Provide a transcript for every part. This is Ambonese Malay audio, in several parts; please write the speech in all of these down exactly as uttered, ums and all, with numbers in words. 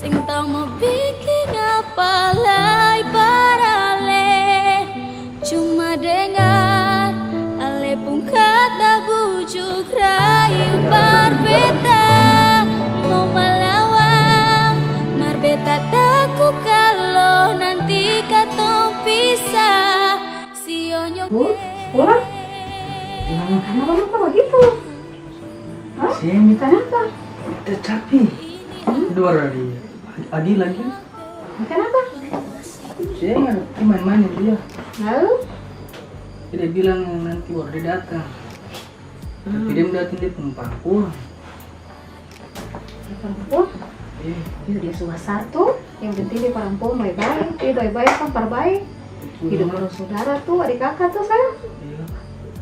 Seng tau mo biking apa lai par ale, cuma dengar ale pung kata buju rayu par beta mo malawang, mar beta taku kalo nanti katong pisah. Bos, pulang? Kenapa, kenapa bagitu? Hah? Seng. Kenapa? Tetapi, hmm? Dua hari Adi lagi. Kenapa? Seng, ada main-main dia. Lalu? Dia bilang nanti baru dia datang. Tapi dia datang dia pung parampuang. Dia parampuang? Iya. Iya, dia su basar to. Yang penting dia parampuang bae-bae. Dia bae-bae kan par bae. Hidup barsaudara to, adik kaka to, sayang. Iya.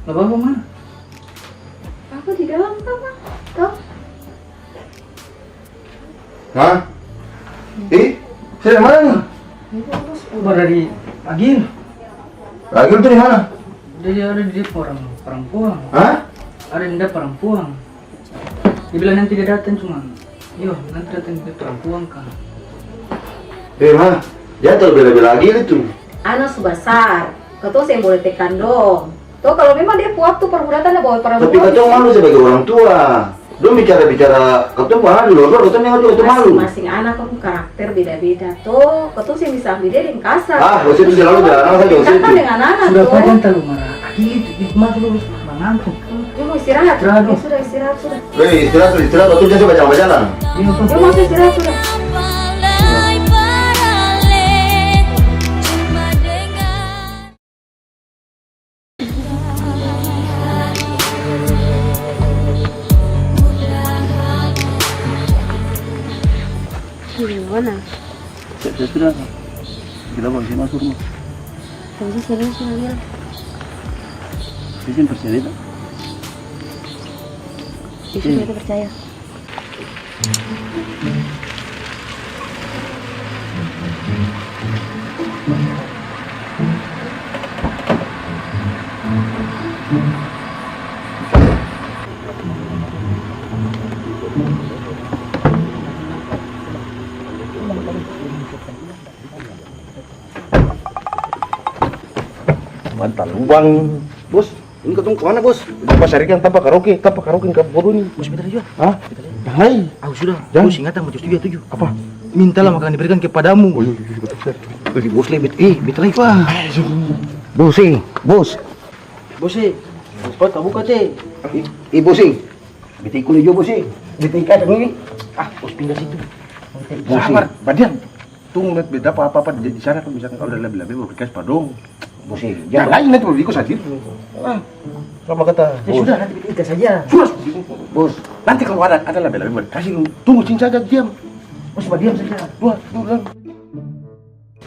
Gak apa-apa, Ma. Apa di dalam, Papa? To. Hah? Ih, saya dari mana nih? Baru dari Agil. Agil tuh di mana? Dia, dia ada di dia orang parampuang. Hah? Ada di dia parampuang. Dia bilang nanti dia datang, cuman, yo, nanti datang dia parampuang kan. Eh, Ma, dia terlalu bela-bela Agil itu. Ana su basar, katong seng boleh tekan dong. To, kalo memang dia pung waktu par budak ana bawa parampuang. Tapi katong malu sebagai orang tua. Dong bicara-bicara, katong pung ana di luar-luar, katong dengar juga, katong malu. Masing-masing ana katong karakter beda-beda to. Katong seng bisa ambil dia deng kasar. Ah, gak usah itu selalu bilang ana saja, gak usah itu. Katong deng ana-ana to. Sudah, Pa, jang talalu marah. Aki itu, itu masuk dulu, Bang Anto. Dia mau istirahat. Istirahat dulu. Ya sudah, istirahat sudah. Weh, istirahat, istirahat, waktu dia sudah bajalan-bajalan. Iya, Pa. Dia mau istirahat sudah. Gimana? Saya, saya sudah, kita bawa saya masuk rumah. Tapi serius, Nabil. Saya seng percaya, tak? Iya. Kita percaya. Mata lubang, Bos. Ini katong kemana, Bos? Udah, Bos, cari kan tampa karaoke, tampa karaoke ni, ka bodo ni. Bos, bentar jua. Hah? Bentar lagi. Jangan lai. Ah, sudah. Jangan. Bos, ingatan macam tujuh, tujuh. Apa? Mintalah maka akan diberikan kepadamu. Oh, iya, iya, iya, betul, betul. Bos, lai, bet-, eh, bentar lai, Pa. Eh, sudah. Bos, eh, Bos. Bos, eh. Bos, Bos, tabuka, te. Eh, eh, Bos, eh. Beta ikut jua, Bos, eh. Beta ikat ini. Ah, Bos, pindah situ. Bos, eh. Sabar, badiam. Tunggu, nanti beta apa, apa, apa di, di sana, kan misalkan kalau ada lebe-lebe, baru dikasih pa dong. Bos, eh, jang lain nanti baru iko sadiri. Ah, sama kata. Ya sudah, nanti beta ika saja. Sudah. Bos. Nanti kalau ada, ada lebe-lebe, baru kasih lu. Tunggu sini saja, diam. Bos, diam saja. Dua, dua, dua.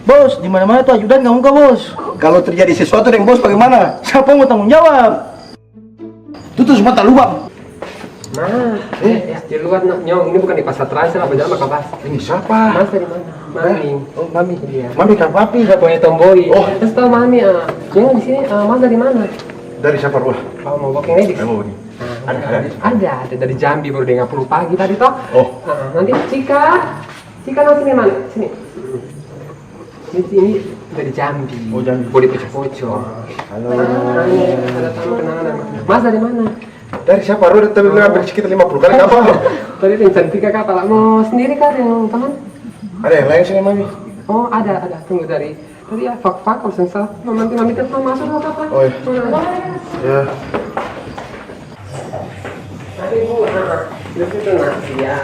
Bos, di mana-mana tuh ajudan kamu kah, Bos? Kalau terjadi sesuatu deng Bos, bagaimana? Siapa yang mau tanggung jawab? Tutu su mata lubang. Ma, eh, di luar, Nak. Nyong, ini bukan di pasar tradisional, apa jalan maka pas. Ini siapa? Mas dari mana? Mami. Oh, Mami. Iya. Mami kang papi. Iya, punya Tomboy. Oh. Terus tau Mami, ah, Nyong di sini, ah, Mas dari mana? Dari Saparua. Oh, mau walking ladies? Saya mau walking. Ah, ada, ada, ada dari Jambi, baru dengar pukul pagi tadi, toh. Oh. Ah, nanti Cika, Cika, no, sini, mana? Sini. Ini, ini dari Jambi. Oh, Jambi. Boleh poco-poco. Halo. Nah, ini ada tamu kenalan. Mas dari mana? Dari Saparua, tapi bilang hampir sekitar lima puluh kali kapal. Tadi yang cantik, Kakak, kalau mau sendiri kah, dengan teman? Ada yang lain sini, Mami? Oh, ada, ada. Tunggu dari, tadi ya, fak-fak, kalau sensal. Nanti Mami telepon masuk, nggak apa-apa. Oh, iya. Hmm. Ya. Tapi, Bu, nah, itu tuh, nah, iya.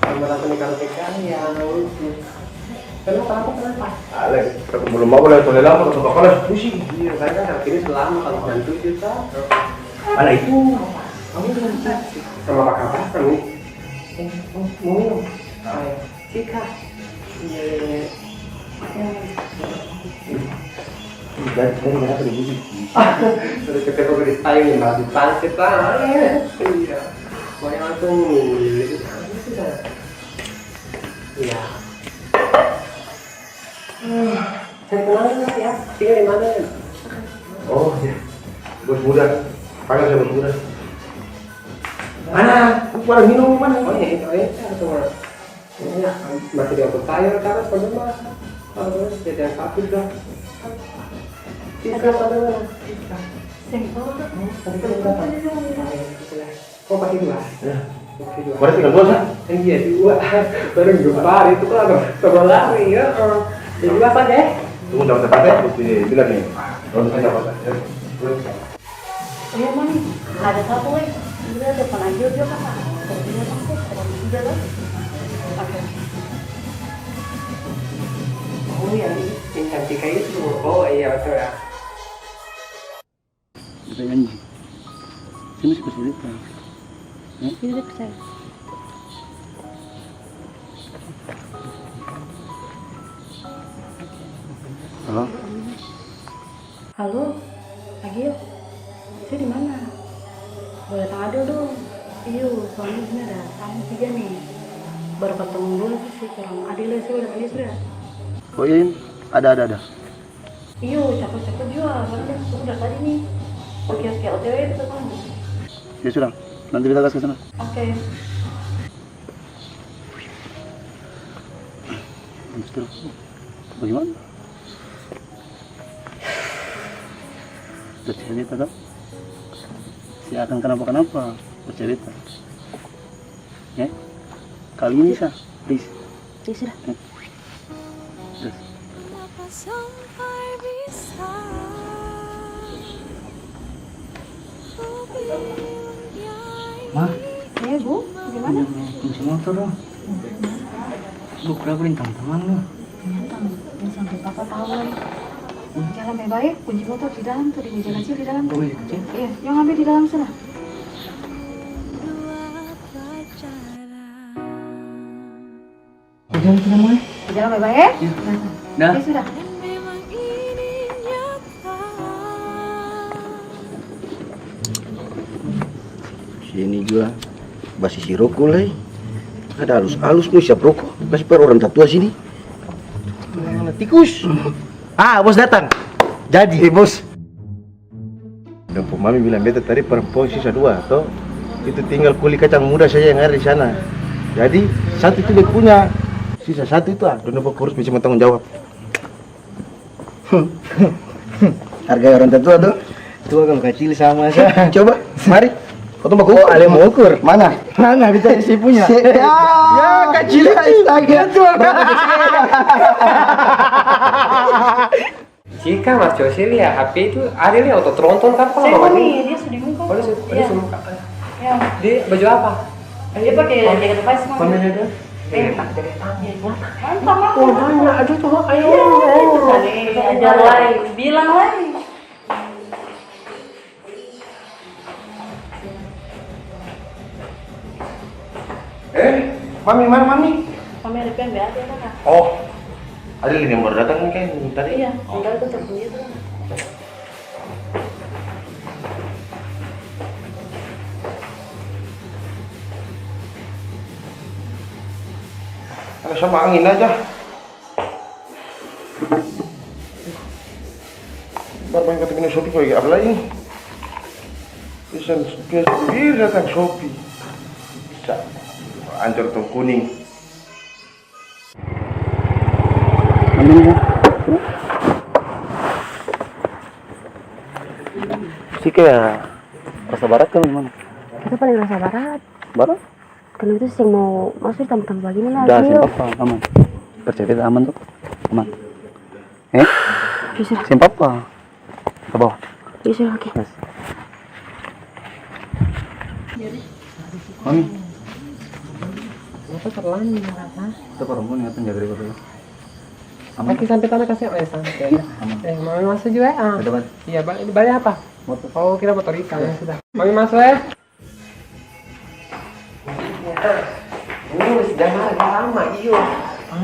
Sama rasa nih kalau T K ya, lucu. Kenapa, kenapa, kenapa? Ale, belum mau boleh, boleh lama, ketemu kepala, pusing. Iya, saya kan akhirnya selama kalau bulan tujuh, toh. Mana itu? Kamu belum tahu. Sama Pak Kapasa, nih. Eh, oh, mau minum? Ayo. Cika. Iya. Dari, dari mana tadi, Bu? Dari ketemu di style nih, Mbak, di transit lah. Iya. Pokoknya langsung, iya. Saya kenalin, Mas, ya. Tinggal di mana? Oh, iya. Bos Muda. Panggil saya Bos Muda. Mana? Lu pada minum mana? Oh, iya, itu, iya, itu, itu. Ini ya, masih di otot saya, karena sebelum mah, kalau terus jadi yang satu dah. Sisa pada mana? Sisa. Seng tahu, Kak. Hmm, tadi kan udah, Kak. Sisa, sisa. Oh, pakai dua? Ya. Pakai dua. Berarti kan dua, Kak? Iya, dua. Baru dua hari itu kan ada sama lari, ya. Jadi dua saja, ya. Tunggu, dapat tempat, ya. Bukti bilang nih. Kalau misalnya dapat, ya. Iya, Mami. Ada satu, eh. Iya, ada panagio juga, Kak. Kalau punya bangku, ada tiga, kan? Oke. Oh, iya, ini yang cantik kayak itu. Oh, iya, betul, ya. Ada janji. Sini sih, kasih lihat, Kak. Ya? Iya, dia percaya. Halo? Halo, Agil, se di mana? Boleh datang adil dong. Iyo, soalnya di sini ada tamu tiga nih. Baru katong dulu sih, kurang adil ya, se boleh datang dia sudah. Oh iya, ada, ada, ada. Iyo, cakep-cakep jua, barang dia sudah tadi nih. Oke, oke, O T W itu katong. Ya sudah, nanti beta gas ke sana. Oke. Bagaimana? Percaya beta, kan? Tidak akan kenapa-kenapa, percaya beta. Ya? Kali ini sa, please. Ya sudah. Ya. Terus. Ma? Iya, Bu. Bagaimana? Kunci motor dong. Bu, kenapa deng tamang-tamang dong? Iya, Tang. Jangan sampai papa tahu, eh. Jalan baik-baik, kunci motor di dalam tuh, di meja kecil di dalam tuh. Oh, meja kecil? Iya, yang ambil di dalam sana. Jalan sudah, Mai? Jalan baik-baik, eh? Iya. Nah. Dah. Ya sudah. Sini jua basisi roko lai. Ada alus-alus mo isap roko. Kasi par orang tatua sini. Tikus. Ah, bos datang. Jadi. Eh, bos. Dong pung mami bilang beta tadi parampuang sisa dua, to. Itu tinggal kuli kacang muda saja yang ada di sana. Jadi, satu itu dia punya. Sisa satu itu, ah, dong dapat kurus bisa tanggung jawab. Hargai orang tatua to. Tua kalo kacili sama sa. Coba, mari. Katong baku ukur. Oh, ale mo ukur. Mana? Mana? Beta isi punya. Se-, ya. Ya, kacili. Astaga. Cika, Mas Jose lia H P itu ada lia oto tronton kan? Saya mau nih, dia sudah muka. Oh, dia sudah, dia sudah muka. Ya. Dia baju apa? Dia pakai jaket lepas, Mama. Mana dia? Eh, tak ada tangan. Mantap, Mama. Oh, nanya aja tuh, ayo. Iya, itu kali. Ajar lai, bilang lai. Eh, Mami, mana Mami? Mami ada P M B A dia, Kak. Oh, ada lagi yang baru datang nih, kan, tadi? Iya, oh. Tinggal tuh telepon dia tuh. Ada sama angin aja. Baru maeng katong ini Shopee ko lagi, apalai ini? Pisan, pisan, pir datang Shopee. Bisa. Ancor tong kuning. Ambil ya. Sih kayak rasa barat kan gimana? Kita paling rasa barat. Barat? Kalau itu seng mau masuk di tampa-tampa bagini lagi. Sudah, seng papa, aman. Percaya beta aman to? Aman. Eh? Bisa. Seng papa. Ke bawah. Bisa, oke. Yes. Mami. Kenapa terlalu marah, ha? Itu perempuan yang jaga diri dulu. Aman. Oke, sampai sana kasih, eh, sampai. Aman. Eh, Mami masuk juga, ah. Ke depan. Iya, ba-, bayar apa? Motor. Oh, kira motor ikan, ya sudah. Mami masuk, ya. Bus, jam lama, iyo.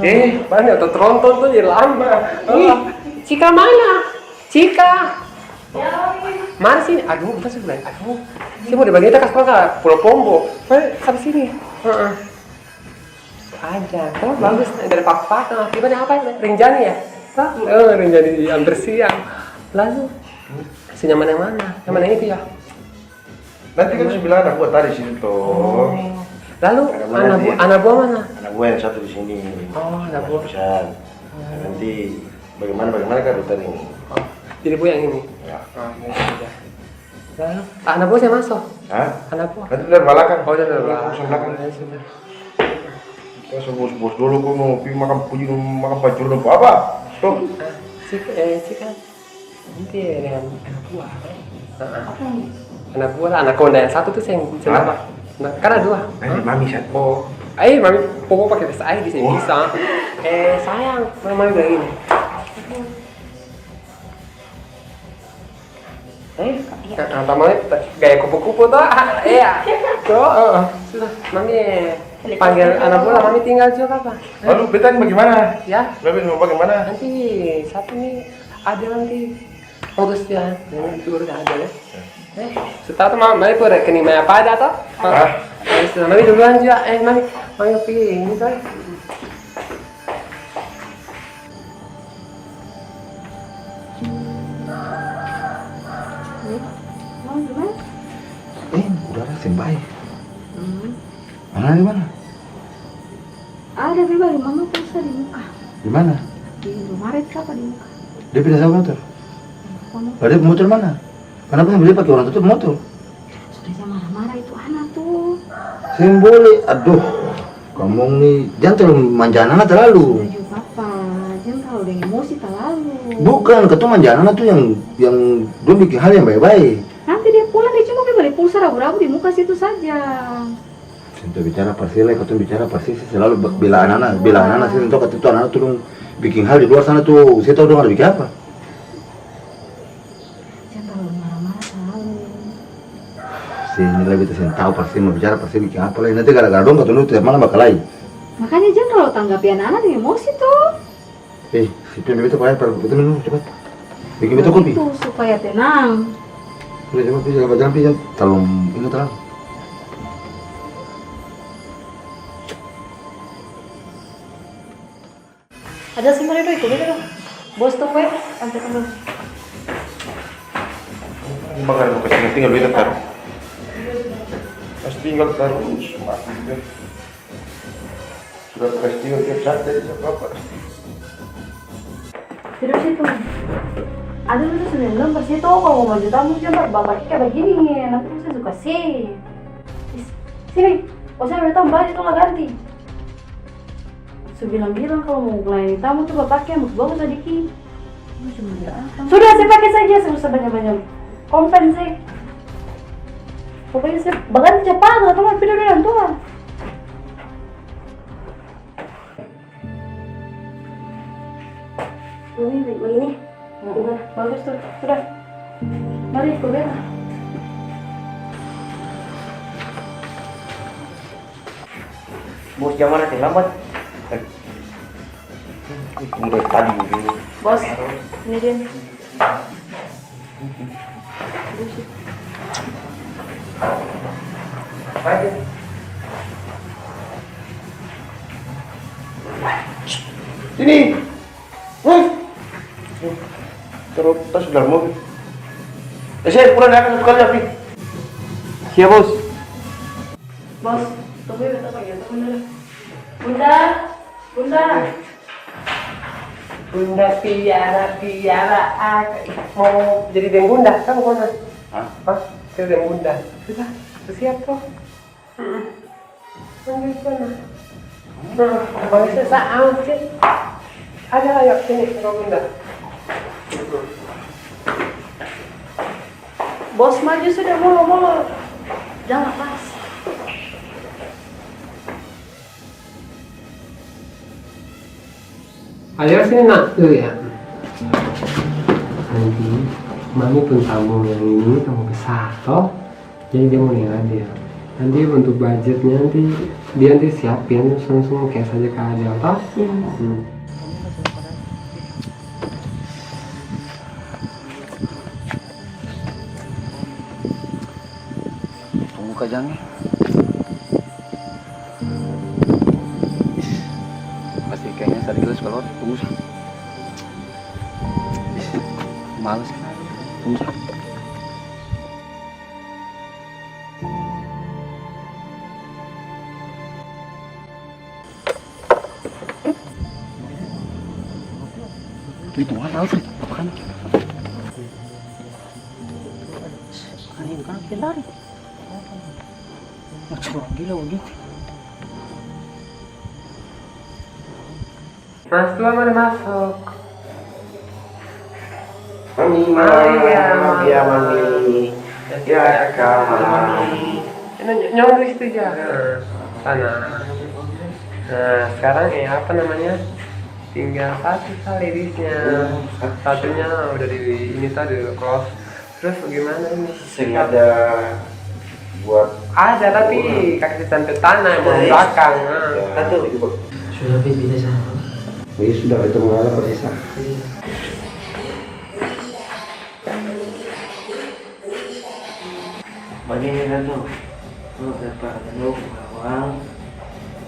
Eh, banyak tuh tronton tuh, ya lama. Ih, Cika mana? Cika. Mari sini. Aduh, kita sudah. Aduh. Saya mau dibagi kita kasih ke Pulau Pombo. Mari, sampai sini. Heeh. Aja. Oh, bagus. Dari Pak-Pak, tiba ada apa? Rinjani ya? Pak? Oh, Rinjani hampir siang. Lalu, senyaman yang mana? Yang mana itu ya? Nanti kan su bilang ana bua tadi sini to. Oh. Lalu ana bua, ana bua mana? Ana bua yang satu di sini. Oh, ana bua. Pisan. Nanti bagaimana, bagaimana kan beta deng. Oh, jadi bua yang ini? Ya. Oh, iya, iya. Lalu, ana bua seng maso? Hah? Ana bua? Nanti dari balakang. Oh, dari balakang. Dari balakang. Ya, sudah. Kita su bos-bos dolo, ko mo pi makang puji, makang pancuru deng apa? Tuh. Ah, si, eh, si kan. Nanti dengan anak buah, kan? Heeh. Apa ini? Anak buah lah, anaconda yang satu tuh seng, seng apa? Nah, kan ada dua. Hah? Mami satu. Oh. Eh, mami, pokok pakai bahasa air di sini bisa. Eh, sayang, mami bilang gini. Eh, iya. Nah, mami gaya kupu-kupu tuh. Ah, iya. Tuh, heeh. Sudah, mami panggil anak buah, mami tinggal juga apa? Lalu beta ini bagaimana? Ya. Beta ini mau bagaimana? Nanti satu nih. Ada nanti urus dia, nanti urus ada ya. Eh, su tau tu mama, mami pung rekening maya pada to? Hah? Eh, sudah, mami duluan jua. Eh, mami, mami pi ini to. Eh, udara seng bae. Hmm. Ana di mana? Ada, beba di mama pulsa di muka. Di mana? Di rumah Red kapa di muka. Dia pindah sama motor? Apa motor? Lah, dia motor mana? Kenapa sampai dia pakai orang tutup motor? Sudah, jang marah-marah itu anak tuh. Seng boleh, aduh. Kamong ni, jang terlalu manjang ana terlalu. Sudah juga, Papa. Jang terlalu deng emosi terlalu. Bukan, katong manjang ana tuh yang, yang dong biking hal yang bae-bae. Nanti dia pulang, dia cuma pi bali pulsa rabu-rabu di muka situ saja. Seng tau bicara par se lai, katong bicara par se, se selalu be-, bela anana, bela anana, se seng tau kata itu anana tu dong biking hal di luar sana tu, se tau dong ada biking apa. Jang talalu mara-mara talalu. Se ini lai beta seng tau par se mo bicara par se biking apa lai, nanti gara-gara dong katong dua tiap malam bakalahi. Makanya jang talalu tanggapi anana deng emosi to. Eh, si Pian, beta par aer par beta minum, cepat. Biking beta kopi. Itu supaya tenang. Udah, cepat, pi, jaga bajalang, pi, jang talalu ini talalu. Ada sih, mari dong, ikut beta dong. Bos tunggu ya, sampai tunggu. Ini bakal mau kasih tinggal beta taruh. Kasih tinggal taruh, mati beta. Sudah kasih tinggal tiap saat tadi, seng apa-apa. Tidur situ. Ada dulu sembilan belas pas itu, kalo mau maju tamu, coba bapak kaya bagini, nanti saya suka sih. Is, sini, oh, saya udah tahu, baju itu lah ganti. Su bilang-bilang kalo mau layani tamu tuh bapak yang bagus-bagus sadiki. Sudah, saya pakai saja, saya usah banyak-banyak komplain sih. Pokoknya saya baganti cepat, atau mau pindah dulu orang tua. Ini, ini. Nah, bagus tuh. Sudah. Mari, ikut beta. Bos, jang mara terlambat. Eh. Ih, kamu dari tadi begini. Bos, ini dia. Sini. Hah? Taruh tas dalam mobil. Eh, saya pulang dari atas satu kali, tapi. Siap, Bos. Bos, tunggu ya, beta panggil teman dulu. Bunda, Bunda. Bunda piara, piara, ah, mau jadi deng Bunda, kan, Bunda? Hah? Hah? Jadi deng Bunda. Sudah, siap, tuh. Mm-mm. Panggil sana. Nah, panggil sana, ah, sini. Ada, ayo, sini, Bunda. Bos maju sudah, molo, molo. Jangan pas. Ayo sini, Nak, dulu ya. Nanti mami pung tamu yang ini tamu besar, toh. Jadi dia mau yang adil. Nanti untuk budgetnya nanti dia nanti siapin, terus langsung cash aja ke Adel, toh? Iya. Hmm. Tunggu ka jang e. Is, pasti kayaknya tadi kita suka lewat. Tunggu sa. Is, males. Tunggu sa. Itu ada apa? Apa kan? Ada yang kan lari. Macam orang gila begitu. Mas Tua, mari masuk. Mami, mari, ya, Mami. Ya, Mami. Ya, Kak, Mami. Ini ny-, nyong di situ aja. Sana. Nah, sekarang, eh, apa namanya? Tinggal satu kali listnya. Hmm. Satunya udah di ini tadi, close. Terus bagaimana ini? Seng ada buat. Ada, tapi kasih sampai tanah yang mau belakang. Nah. Ya, satu. Sudah pi pindah sana. Oh, iya, sudah, itu mengalah pasti sah. Iya. Bagini kan tu, lu dapat anu, uang,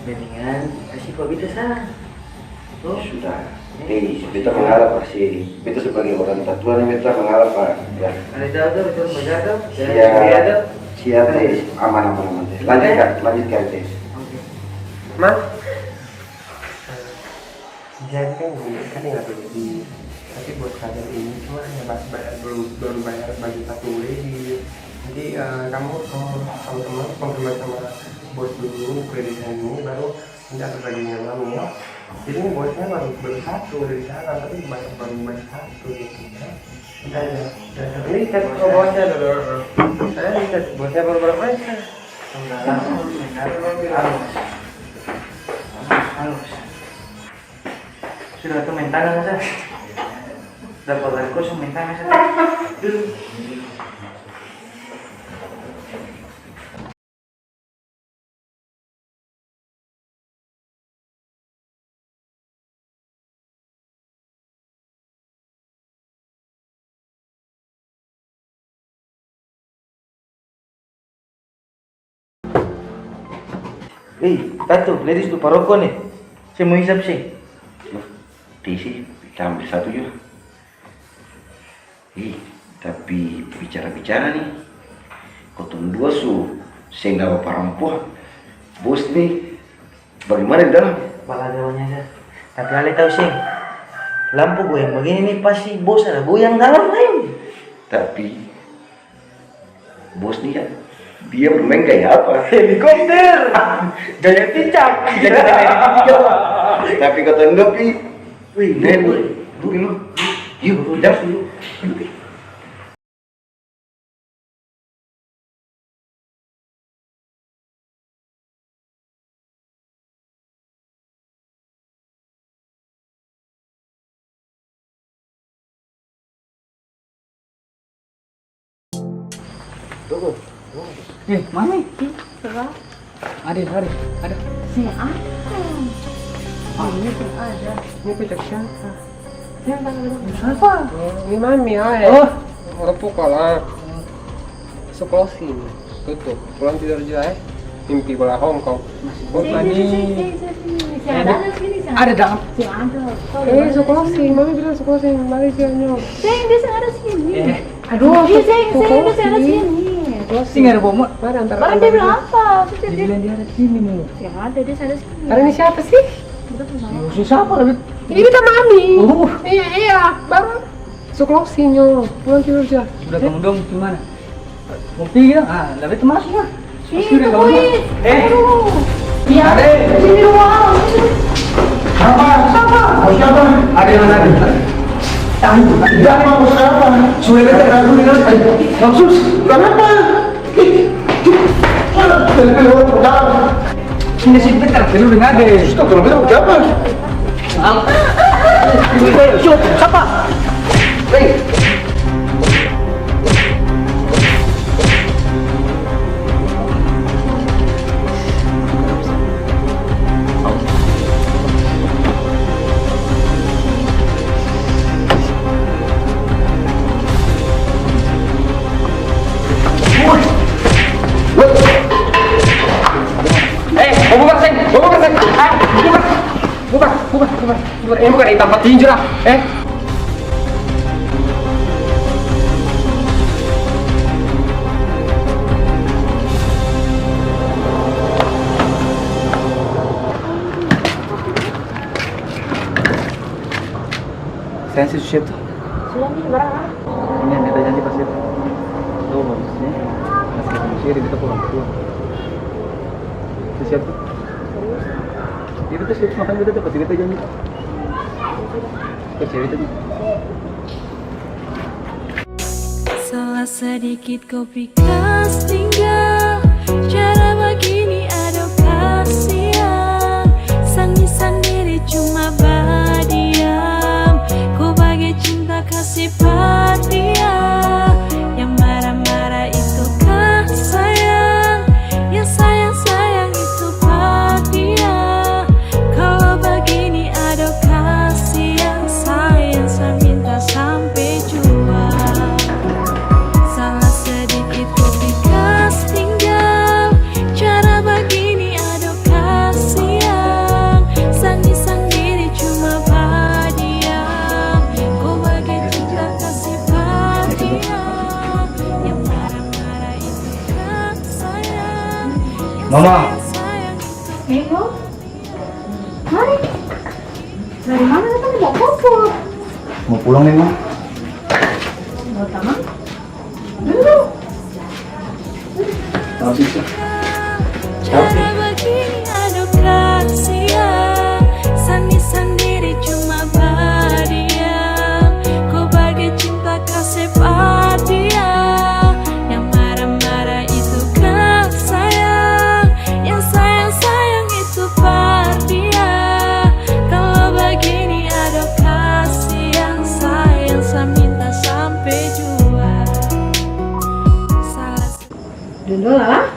mendingan kasih pa beta sa. Tuh. Sudah. Eh, beta mengalah pa si, beta sebagai orang tatua ni, beta mengalah pa, ya. Ada tahu tu, beta mengalah tu. Siap. Siap, aman, aman, aman. Lanjutkan, lanjutkan, Tes. Oke. Mas, jadi kan gini, kan yang ada di, tapi buat sadar ini cuma hanya ba-, bayar, baru, baru bayar baju satu ready. Jadi, eh, kamu, kamu, kamu, kamu konfirmasi sama bos dulu, kreditnya ini, baru nanti aku bagi dengan kamu, ya. Jadi ini bosnya baru, baru satu dari sana, tapi baru, baru, baru satu gitu, ya. Ini chat ke bosnya dulu. Saya ini chat bosnya baru berapa ya? Halus. Halus. Sudah tuh main tangan saja. Dapat lari kosong main tangan saja. Dulu. Hei, Tato, ladies lupa roko ne. Saya mau hisap sih. Loh, Tesi, tambah satu juga. Ih, tapi bicara-bicara ni, kotong dua su seng dapa parampuang. Bos ni, bagaimana di dalam? Bala jawanya sa. Tapi ale tau seng, lampu goyang bagini ni pasti bos ada goyang dalam lain. Tapi, Bos ni kan, dia bermain gaya apa? Helikopter! Gaya cicak! Tapi kata enggak, Pi. Wih, lu, lu, lu, lu. Yuk, lu, das dulu. Eh, Mami. Ih, Ra. Ada, ada, ada. Seng ada. Ah. Ini seng ada. Ini pecah siapa? Siapa? Oh, ini Mami, ah, ya. Oh. Orang pukul, ah. So closing. Tutup. Pulang tidur jua, eh. Mimpi bola Hongkong. Sini, sini, sini, sini, sini. Seng ada, ada sini, seng ada. Ada dalam. Seng ada. Eh, so closing. Mami bilang so closing. Mari sini, nyong. Seng, dia seng ada sini. Eh. Aduh, seng, seng, dia seng ada sini. Seng ada bomo. Mari antar. Barang dia bilang apa? Dia bilang dia ada sini, mo. Seng ada, dia seng ada sini. Karena ini siapa sih? Siapa lagi? Ini kita Mami. Oh. Iya, iya. Baru so closing, nyong. Pulang tidur jua. Sudah kamu dong di mana? Mau pigi, ah, tapi itu masuk lah. Ih, itu boy. Eh. Aduh. Iya. Ada. Sini doang. Apa? Apa? Mau siapa? Ada yang ada. Tahu. Tidak mau siapa? Sudah dekat aku dengan. Ayo. Maksud? Kenapa? Ih, ih. Ada orang dalam. Ini sih dekat, perlu dengan ada. Sudah, kalau begitu siapa? Sapa? Hei. Eh, mau bubar, seng? Mau bubar, seng? Ah, bubar. Bubar, bubar, bubar, bubar. Ini bukan di tempat tinju lah, eh. Kan si Susiep tu? Sudah nih, barang ah. Ini yang beta janji pas itu. Tuh, bagus nih. Kasih manusia, dia minta orang tua. Susiep tu? Serius? Iya, beta serius, makanya beta dapat, beta janji. Percaya beta nih. Salah sedikit ko pikas tinggal, cara bagini adoh kasiang. Sangni sandiri cuma badiam, ko bagai cinta kasih pa dia. Yang marah-marah itu kah sayang, yang sayang-sayang itu pa dia. Kalo bagini adoh kasiang, sayang sa minta sampe jua. Salah sedikit ko pikas tinggal, cara bagini adoh kasiang. Sangni sandiri cuma badiam, ko bagai cinta kasih pa dia. Yang marah-marah itu kah sayang, yang sayang-sayang itu. Mama. Mari. Dari mana datang bawa koper? Mau pulang nih, Ma. Bawa tamang? Dulu. Makasih, Sa. Cara bagini adoh kasiang, sandiri-sandiri cuma badiam. Ko bagai cinta kasih pa dia. Yang marah-marah itu kah sayang, yang sayang-sayang itu pa dia. Kalo bagini adoh kasiang, sayang sa minta sampe jua. Salah. Dolo lah,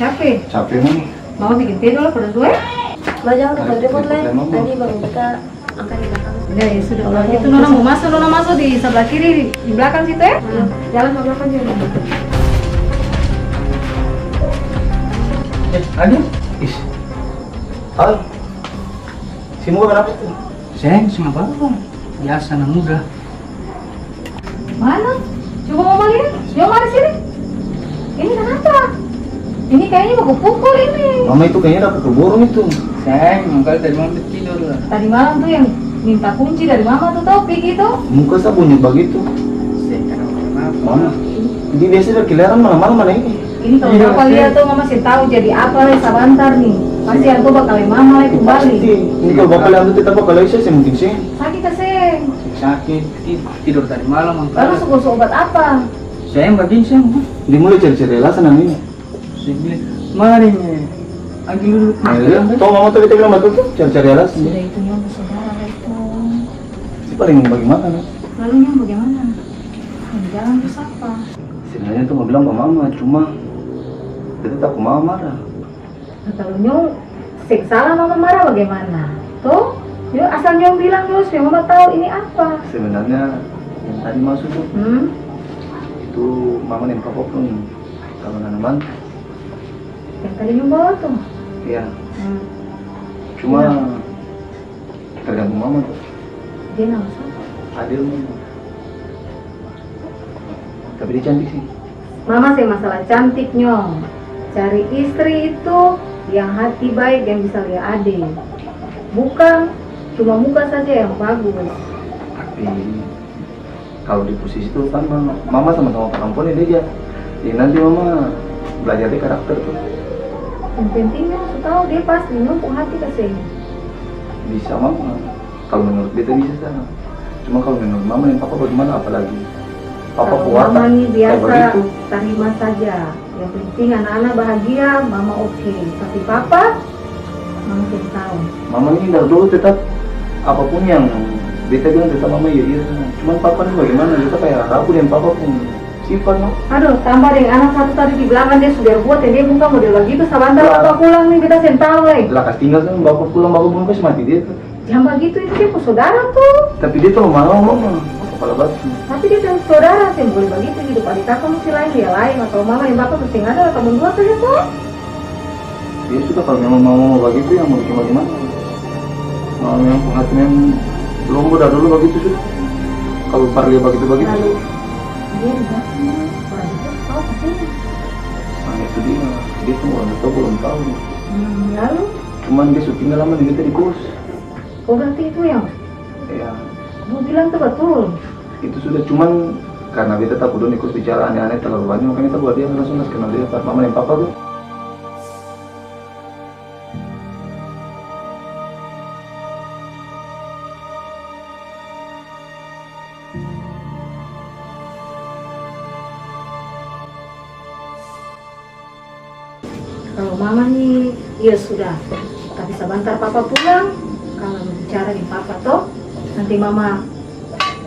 cape. Cape, Mama. Mama bikin te dolo par dua, e? Ma, jang repot-repot, lai. Tadi baru beta angka di belakang. Udah, ya sudah, kalau gitu nona mau masuk, nona masuk di sebelah kiri, di belakang situ, ya. Hmm. Jalan ke belakang juga. Eh, Adi? Is. Halo. Si muka kenapa itu? Seng, seng apa-apa. Biasa, anak muda. Mana? Coba mama lihat. Coba mari sini. Ini kenapa? Ini kayaknya baku pukul ini. Mama itu kayaknya ada pukul borong itu. Seng, mangkali tadi malam dia tidur lah. Tadi malam tuh yang minta kunci dari mama tuh, tau, Pigi tuh. Muka sa bonyok bagitu. Seng, kenapa-kenapa. Mama, dia biasa berkeliaran malam-malam mana ini? Ini kalau bapak lihat tuh, mama seng tahu jadi apa lai sabantar nih. Pasti antua bakal mama lai kembali. Pasti. Ini kalau bapak lihat antua tetap bakal lai, saya seng mungkin seng. Sakit ka seng? Sakit. Ti-, tidur tadi malam, angka. Lalu su kasi obat apa? Seng, bagini seng. Dia mulai cari-cari alasan ini. Seng bilang, mari ni, ambil dulu. Nah, iya. Tau mama tadi bilang batul tuh, cari-cari alasan. Sudah itu nyoba saudara itu. Itu paling bagaimana, no? Lalu nyong bagaimana? Yang jalan tu sapa? Sebenarnya tuh mau bilang ke mama, cuma beta takut mama marah. Nah, kalau nyong seng salah mama marah bagaimana? Toh? Yo, asal nyong bilang dolo supaya mama tahu ini apa. Sebenarnya yang tadi masuk tuh, hmm? Itu mama deng papa pung tanaman. Yang tadi nyong bawa tuh? Iya. Hmm. Cuma, iya. Tergantung mama tuh. Dia nama sapa? Adil mama. Tapi dia cantik sih. Mama seng masalah cantik, nyong. Cari istri itu yang hati baik, yang bisa lia adil. Bukan cuma muka saja yang bagus. Tapi Kalo di posisi itu kan mama, mama sama-sama parampuan ya, dia ja. Jadi nanti mama belajar dia karakter tuh. Yang penting nyong su tau dia pasti nyong pung hati ka seng. Bisa mama, kalo menurut beta bisa sa. Cuma kalo menurut mama deng papa bagaimana, apalagi papa pung watak kaya bagitu. Kalo mama ni biasa tarima saja. Yang penting ana-ana bahagia, mama oke. Tapi papa, mama seng tau. Mama ni dari dulu tetap apapun yang beta bilang tetap mama iya, iya saja. Cuman papa ni bagaimana, beta kaya ragu deng papa pung sifat, no. Aduh, tambah deng ana satu tadi di belakang dia su berbuat yang dia muka model bagitu, sabantar bapa pulang ni beta seng tau lai. Lah, kas tinggal saja, bapa pulang, bapa pung kas mati dia tu. Jang bagitu, itu dia pung sodara tu. Tapi dia talalu malawan mama, kapala batu. Tapi dia pung sodara seng boleh bagitu, hidup adik akang musti laeng, dia laeng. Atau mama deng bapa tu seng ada, katong dua saja to. Dia suka kalo memang mama mau bagitu, yang mau bikin bagimana. Mama memang pung hati memang lombo dari dulu bagitu sudah. Kalo par lia bagitu-bagitu. Lalu, dia di belakang, orang itu tau katanya. Nah, itu dia. Dia pung orang tua belum tau. Hmm, lalu? Cuman dia su tinggal lama deng beta di kos. Oh, berarti itu yang? Iya. Mo bilang tu batul. Itu sudah, cuman karna beta taku dong ikut bicara ane-ane talalu banya, makanya taku dia langsung kas kenal dia pa mama deng papa tu. Kalo mama ni, iyo sudah. Tapi sabantar papa pulang, kang bicara deng papa to. Nanti mama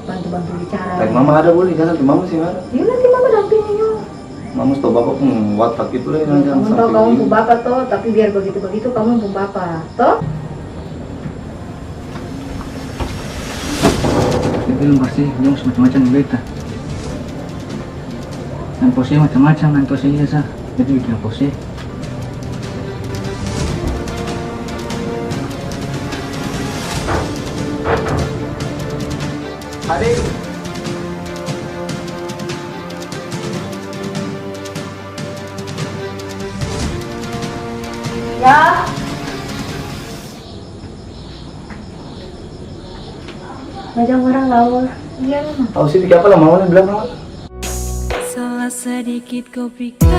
bantu-bantu bicara. Tapi mama ada boleh, kan nanti mama seng ada. Iyo, nanti mama dampingi yo. Mama su tau bapa pung watak itu lai, nanti. Kamu tau kamu pung bapa to, tapi biar bagitu-bagitu kamu pung bapa to. Dia bilang pasti dong su macam-macam deng beta. Yang pose macam-macam, yang pose iya sa. Jadi bikin pose. Adek. Ya. Majang orang lawa. Iya, Mama. Au, sih, bikin apa lah, Mama, ni bilang, Mama? Salah sedikit kau pikir